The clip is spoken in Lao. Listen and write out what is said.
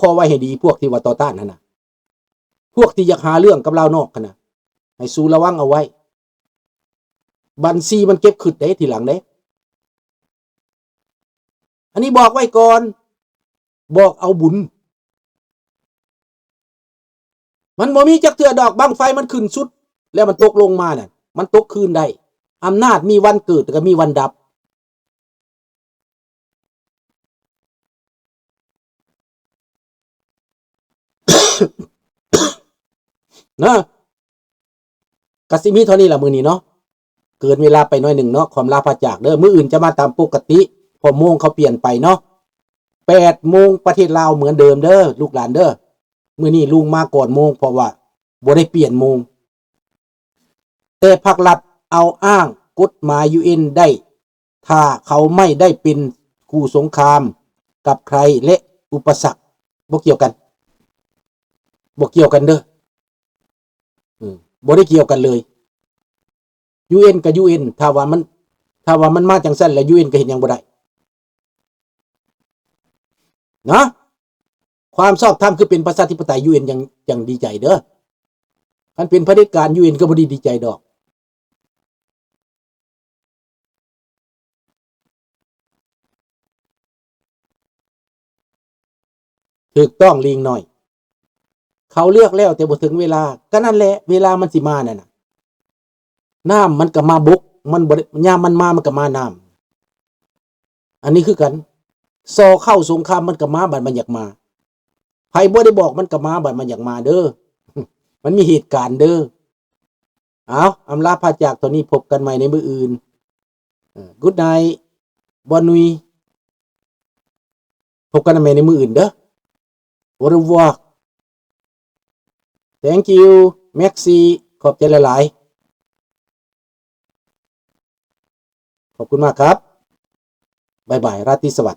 ຄໍໄວ້ໃຫ້ດີ ພວກທີ່ວ່າຕໍ່ຕ້ານຫັ້ນນະ ພວກທີ່ຢາກຫາເລື່ອງກັບລາວນອກຫັ້ນນະ ໃຫ້ສູລະວັງເອົາໄວ້ ບັນຊີມັນເກັບຂຶ້ນເດ້ທີຫຼັງເດ້ ອັນນີ້ບອກໄວ້ກ່ອນ ບອກເອົາບຸນ. ມັນບໍ່ມີຈັກເທື່ອດອກ ບັ້ງໄຟມັນຂຶ້ນສຸດ ແລ້ວມັນຕົກລົງມານັ້ນ ມັນຕົກຄືນໄດ້. ອຳນາດມີວັນເກີດ ແລ້ວກໍມີວັນດັບ ນະ. ກະຊິມີເທົ່ານີ້ລະມື້ນີ້ເນາະ ເກີນເວລາໄປໜ້ອຍໜຶ່ງເນາະ ຂໍອຳລາພາຈາກເດີ. ມື້ອື່ນຈະມາຕາມປົກກະຕິ ເພາະໂມງເຂົາປ່ຽນໄປເນາະ ແປດໂມງປະເທດລາວເໝືອນເດີມເດີ ລູກຫຼານເດີ. ມື້ນີ້ລຸງມາກ່ອນໂມງ ເພາະວ່າບໍ່ໄດ້ປ່ຽນໂມງ. ແຕ່ພັກລັດເອົາອ້າງກົດໝາຍ ຢູເອັນ ໄດ້ ຖ້າເຂົາໄມ່ໄດ້ເປັນຄູ່ສົງຄາມກັບໃຄ ແລະ ອຸປະສັກ ບໍ່ກ່ຽວກັນ ບໍ່ກ່ຽວກັນເດີ ອືມ ບໍ່ໄດ້ກ່ຽວກັນເລີຍ. ຢູເອັນ ກໍ ຢູເອັນ ຖ້າວ່າມັນ ຖ້າວ່າມັນມາຈັ່ງຊັ້ນແລ້ວ ຢູເອັນ ກໍເຮັດຫຍັງບໍ່ໄດ້ນະ. ຄວາມຊອບທຳຄືເປັນປະຊາທິປະໄຕ ຢູເອັນ ຍັງ ຍັງດີໃຈເດີ. ຄັນເປັນຜະເດັດການ ຢູເອັນ ກໍບໍ່ໄດ້ດີໃຈດອກ. ຖືກຕ້ອງ ລີງນ້ອຍ. ເຂົາເລືອກແລ້ວແຕ່ບໍ່ເຖິງເວລາ. ກໍນັ້ນແຫຼະ ເວລາມັນຊິມານັ້ນນະ. ນ້ຳມັນກໍມາບົກ ມັນບໍ່ໄດ້ ຍາມມັນມາ ມັນກໍມານ້ຳ. ອັນນີ້ຄືກັນ ຊໍເຂົ້າສົງຄາມມັນກໍມາ ບັດມັນຢາກມາ. ໃຜບໍ່ໄດ້ບອກມັນກໍມາ ບັດມັນຢາກມາເດີ. ມັນມີເຫດການເດີ. ເອົາ ອຳລາພາຈາກເທົ່ານີ້ ພົບກັນໃໝ່ໃນມື້ອື່ນ. ເອີ Good night ບ່ອນນຸຍ. ພົບກັນໃໝ່ໃນມື້ອື່ນເດີ. Au revoir. Thank you Maxi. ຂອບໃຈຫຼາຍໆ. ຂອບຄຸນມາກຄັບ. ບາຍບາຍ. ລາຕີສະຫວັດ.